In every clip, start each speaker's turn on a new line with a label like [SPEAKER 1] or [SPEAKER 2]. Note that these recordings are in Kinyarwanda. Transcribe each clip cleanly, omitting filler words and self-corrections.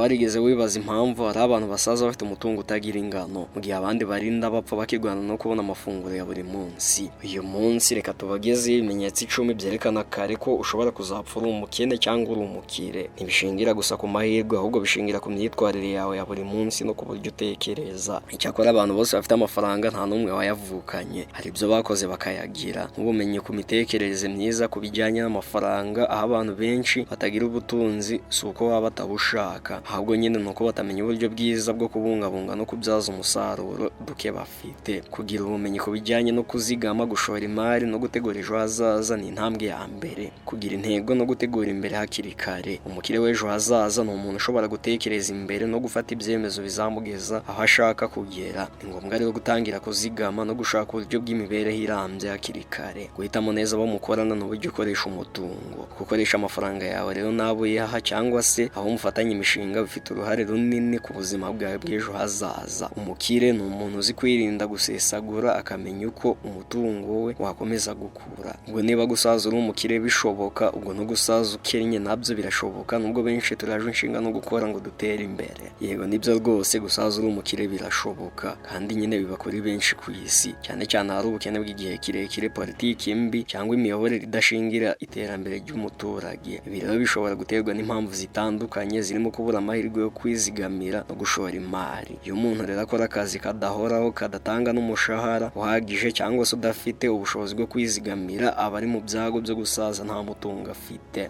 [SPEAKER 1] Warigeze wibaza impamvu hari abantu basaza bafite umutungo utagira ingano, mu gihe abandi barinda bapfa bakirwana no kubona amafunguro ya buri munsi? Uyu munsi reka tubagezeho ibimenyetso 10 byerekana kare ko ushobora kuzapfa uri umukene cyangwa uri umukire. Ntibishingira gusa ku mahirwe, ahubwo bishingira ku myitwarire yawe ya buri munsi no ku buryo utekereza. Icyakora abantu bose bafite amafaranga nta n'umwe wayavukanye, hari ibyo bakoze bakayagira, nk'ubumenyi ku mitekerereze myiza ku bijyanye n'amafaranga. Aho abantu benshi batagira ubutunzi si uko baba batabushaka, ahubwo nyine ni uko batamenya uburyo bwiza bwo kubungabunga no kubyaza umusaruro duke bafite. Kugira ubumenyi ku bijyanye no kuzigama, gushora imari no gutegura ejo hazaza ni intambwe ya mbere. Kugira intego no gutegura imbere hakiri kare. Umukire w'ejo hazaza ni umuntu ushobora gutekereza imbere no gufata ibyemezo bizamugeza aho ashaka kugera. Ni ngombwa rero gutangira kuzigama no gushaka uburyo bw'imibereho irambye hakiri kare. Guhitamo neza abo mukorana n'uburyo ukoresha umutungo. Gukoresha amafaranga yawe rero n'abo uyaha cyangwa se abo mufatanya imishinga bifite uruhare runini ku buzima bwawe bw'ejo hazaza. Umukire ni umuntu uzi kwirinda gusesagura, akamenya uko umutungo we wakomeza gukura. Ubwo niba gusaza uri umukire bishoboka, ubwo no gusaza ukennye nabyo birashoboka, nubwo benshi turaje inshinga no gukora ngo dutere imbere. Yego, nibyo rwose, gusaza uri umukire birashoboka, kandi nyine biba kuri benshi ku isi, cyane cyane ahari ubukene bw'igihe kirekire, politiki mbi cyangwa imiyoborere idashingira iterambere ry'umuturage. Ibi rero bishobora guterwa n'impamvu zitandukanye, zirimo kubura amahirwe yo kwizigamira no gushora imari. Iyo umuntu rero akora akazi kadahoraho, kadatanga n'umushahara uhagije, cyangwa se udafite ubushobozi bwo kwizigamira, aba ari mu byago byo gusaza nta mutungo afite.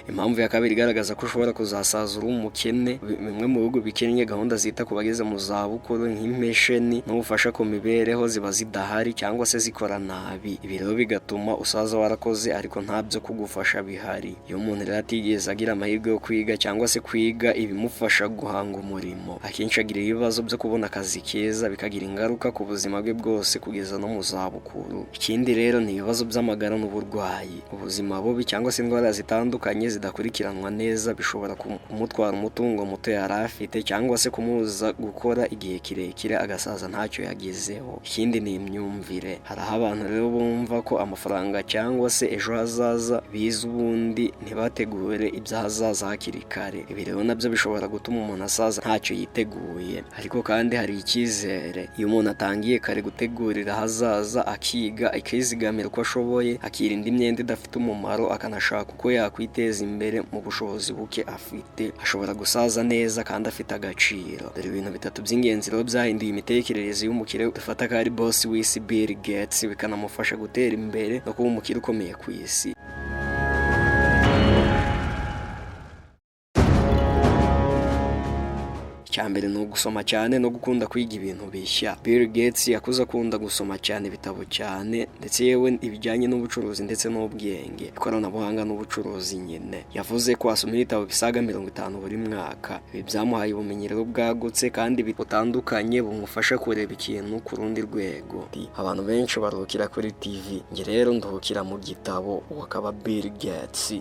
[SPEAKER 1] Impamvu ya kabiri igaragaza ko ushobora kuzasaza uri umukene: bimwe mu bihugu bikennye, gahunda zita ku bageze mu zabukuru nk'impesheni n'ubufasha ku mibereho ziba zidahari cyangwa se zikora nabi. Ibi rero bigatuma usaza warakoze ariko nta byo kugufasha bihari. Iyo umuntu rero atigeze agira amahirwe yo kwiga cyangwa se kwiga ibimufasha guhanga umurimo, akenshi agira ibibazo byo kubona akazi keza, bikagira ingaruka ku buzima bwe bwose kugeza no mu zabukuru. Ikindi rero ni ibibazo by'amagara n'uburwayi. Ubuzima bubi cyangwa se indwara zitandukanye zidakurikiranwa neza bishobora kumutwara umutungo muto yari afite, cyangwa se kumubuza gukora igihe kirekire, agasaza ntacyo yagezeho. Ikindi ni imyumvire. Hari aho abantu rero bumva ko amafaranga cyangwa se ejo hazaza biza ubundi, ntibategure iby'ahazaza hakiri kare. Ibi rero nabyo bishobora gutuma umuntu asaza ntacyo yiteguye. Ariko kandi hari icyizere. Iyo umuntu atangiye kare gutegurira ahazaza, akiga, akizigamira uko ashoboye, akirinda imyenda idafite umumaro, akanashaka uko yakwiteza imbere mu bushobozi buke afite, ashobora gusaza neza kandi afite agaciro. Dore ibintu bitatu by'ingenzi rero byahinduye imitekerereze y'umukire dufata ko ari boss w'isi, Bill Gates, bikanamufasha gutera imbere no kuba umukire ukomeye ku isi. Mbere ni ugusoma cyane no gukunda kwiga ibintu bishya. Bill Gates yakuze akunda gusoma cyane ibitabo cyane, ndetse yewe ibijyanye n'ubucuruzi ndetse n'ubwenge, ikoranabuhanga n'ubucuruzi nyine. Yavuze ko asoma ibitabo bisaga 50 buri mwaka. Ibi byamuhaye ubumenyi rero bwagutse kandi butandukanye, bumufasha kureba ikintu ku rundi rwego. "Abantu benshi baruhukira kuri TV, njye rero nduhukira mu gitabo." Uwo akaba Bill Gates.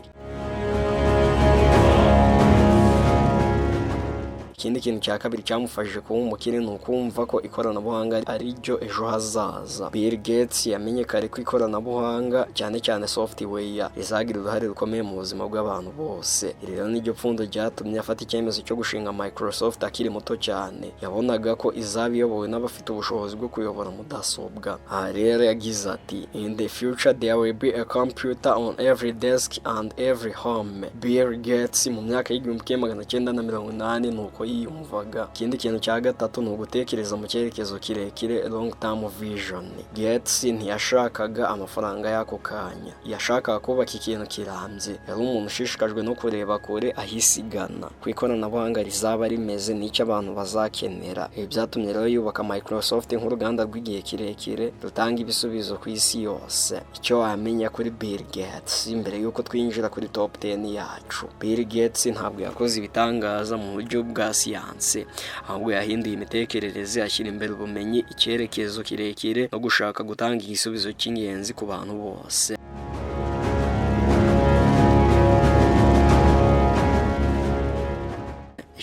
[SPEAKER 1] Ikindi kintu cya kabiri cyamufashije kuba umukire ni ukumva ko ikoranabuhanga ari ryo ejo hazaza. Bill Gates yamenye kare ko ikoranabuhanga, cyane cyane software, rizagira uruhare rukomeye mu buzima bw'abantu bose. Iri rero niryo pfundo ryatumye afata icyemezo cyo gushinga Microsoft akiri muto cyane. Yabonaga ko izaba iyobowe n'abafite ubushobozi bwo kuyobora mudasobwa. Aha rero yagize ati: "In the future there will be a computer on every desk and every home." Bill Gates mu myaka y'1980 ni uko yiyumvaga. Ikindi kintu cya gatatu ni ugutekereza mu cyerekezo kirekire, long term vision. Gates ntiyashakaga amafaranga y'ako kanya, yashakaga kubaka ikintu kirambye. Yari umuntu ushishikajwe no kureba kure ahisigana ku ikoranabuhanga rizaba rimeze n'icyo abantu bazakenera. Ibi byatumye rero yubaka Microsoft nk'uruganda rw'igihe kirekire rutanga ibisubizo ku isi yose. Icyo wamenya kuri Bill Gates mbere y'uko twinjira kuri top 10 yacu: Bill Gates ntabwo yakoze ibitangaza mu buryo bwa siyanse, ahubwo yahinduye imitekerereze, ashyira imbere ubumenyi, icyerekezo kirekire no gushaka gutanga igisubizo cy'ingenzi ku bantu bose.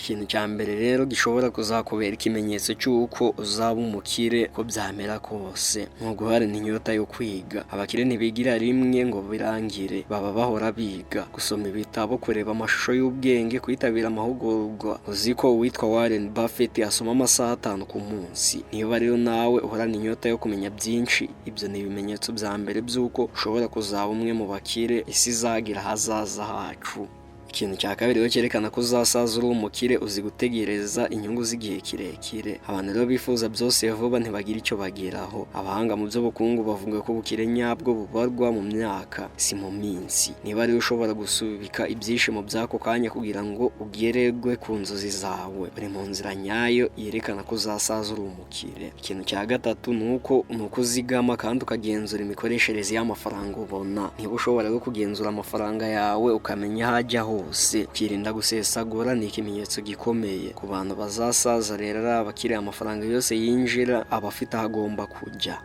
[SPEAKER 1] Ikintu cya mbere rero gishobora kuzakubera ikimenyetso cy'uko uzaba umukire uko byamera kose, ni uguharanira inyota yo kwiga. Abakire ntibigira rimwe ngo birangire, baba bahora biga, gusoma ibitabo, kureba amashusho y'ubwenge, kwitabira amahugurwa. Uzi ko uwitwa Warren Buffett asoma amasaha 5 ku munsi. Niba rero nawe uhorana inyota yo kumenya byinshi, ibyo ni ibimenyetso bya mbere by'uko ushobora kuzaba umwe mu bakire isi izagira ahazaza hacu. Ikintu cya kabiri rero cyerekana ko uzasaza uri umukire, uzi gutegereza inyungu z'igihe kirekire. Abantu rero bifuza byose vuba ntibagira icyo bageraho. Abahanga mu by'ubukungu bavuga ko ubukire nyabwo bubarwa mu myaka, si mu minsi. Niba rero ushobora gusubika ibyishimo by'ako kanya kugira ngo ugererwe ku nzozi zawe, uri mu nzira nyayo yerekana ko uzasaza uri umukire. Ikintu cya gatatu ni uko uzigama kandi ukagenzura imikoreshereze y'amafaranga ubona. Niba ushobora rero kugenzura amafaranga yawe ukamenya aho ajya hose, ukirinda gusesagura, ni ikimenyetso gikomeye ku bantu bazasaza. Rero ari abakiriya, amafaranga yose yinjira aba afite aho agomba kujya.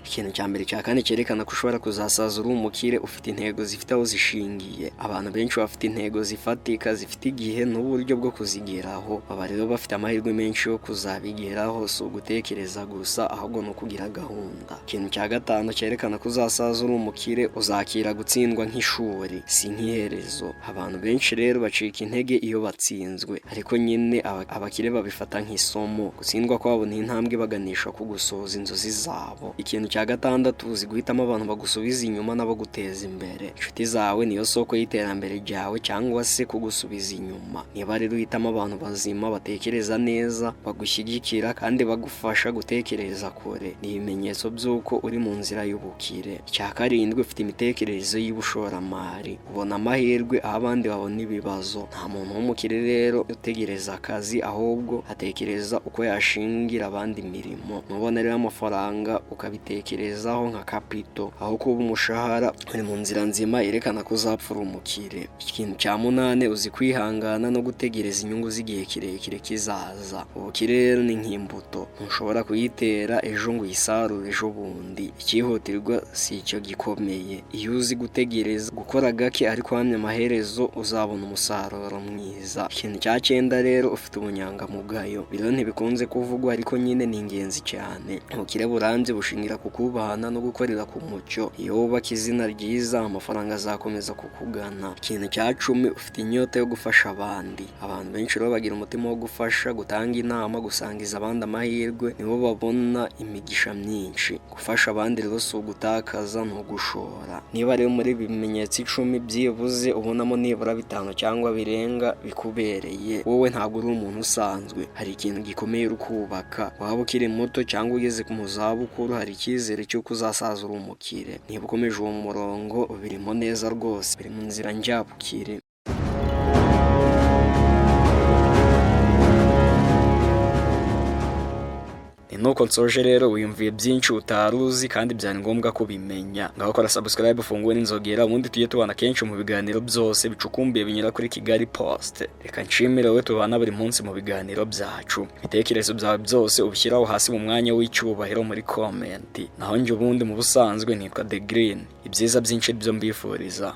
[SPEAKER 1] Ikintu cya mbere cya kane cyerekana ko ushobora kuzasaza uri umukire, ufite intego zifite aho zishingiye. Abantu benshi bafite intego zifatika, zifite igihe n'uburyo bwo kuzigeraho. Baba rero bafite amahirwe menshi yo kuzabigeraho. Si ugutekereza gusa, ahubwo ni ukugira gahunda. Ikintu cya gatanu cyerekana ko uzasaza uri umukire, uzakira gutsindwa nk'ishuri, si nk'iherezo. Abantu benshi rero bacika intege iyo batsinzwe, ariko nyine abakire babifata nk'isomo. Gutsindwa kwabo ni intambwe baganisha ku gusohoza inzozi zabo. Ikintu cya gatandatu, uzi guhitamo abantu bagusubiza inyuma n'abaguteza imbere. Inshuti zawe niyo soko y'iterambere ryawe cyangwa se kugusubiza inyuma. Niba rero uhitamo abantu bazima, batekereza neza, bagushyigikira kandi bagufasha gutekereza kure, ni ibimenyetso by'uko uri mu nzira y'ubukire. Icya karindwi, ufite imitekerereze y'ubushoramari. Ubona amahirwe aho abandi babona ibibazo. Nta muntu w'umukire rero utegereza akazi, ahubwo atekereza uko yashingira abandi imirimo. Nubona rero amafaranga ukabitekerezaho nka kapito aho kuba umushahara, uri mu nzira nzima yerekana ko uzapfura umukire. Ikintu cya munane, uzi kwihangana no gutegereza inyungu z'igihe kirekire kizaza. Ubukire rero ni nk'imbuto, ntushobora kuyitera ejo ngo uyisarure ejo bundi. Icyihutirwa si icyo gikomeye. Iyo uzi gutegereza, gukora gake ariko uhamya, amaherezo uzabona umusaruro mwiza. Ikintu cya cyenda rero, ufite ubunyangamugayo. Rero ntibikunze kuvugwa, ariko nyine ni ingenzi cyane. Ubukire burambye bushingira ku kubahana no gukorera ku mucyo. Iyo wubaka izina ryiza, amafaranga azakomeza kukugana. Ikintu cya 10, ufite inyota yo gufasha abandi. Abantu benshi rero bagira umutima wo gufasha, gutanga inama, gusangiza abandi amahirwe, nibo babona imigisha myinshi. Gufasha abandi rero si ugutakaza, ni ugushora. Niba rero muri ibi bimenyetso 10 byibuze ubonamo nibura 5 cyangwa birenga bikubereye, wowe ntabwo uri umuntu usanzwe. Hari ikintu gikomeye uri kubaka. Waba ukiri muto cyangwa ugeze mu zabukuru, hari icyizere cy'uko uzasaza uri umukire. Niba ukomeje uwo murongo, ubirimo neza rwose, biri mu nzira njyabukire. Nuko nsoje rero, wiyumviye byinshi utari uzi kandi byari ngombwa kubimenya. Ngaho kora subscribe, ufungure n'inzogera, ubundi tujye tubana kenshi mu biganiro byose bicukumbuye binyura kuri Kigali Post. Reka nshimire wowe tubana buri munsi mu biganiro byacu. Ibitekerezo byawe byose ubishyiraho hasi mu mwanya w'icyubahiro muri comment. Naho njye ubundi mu busanzwe nitwa The Green. Ibyiza byinshi byo mbifuriza.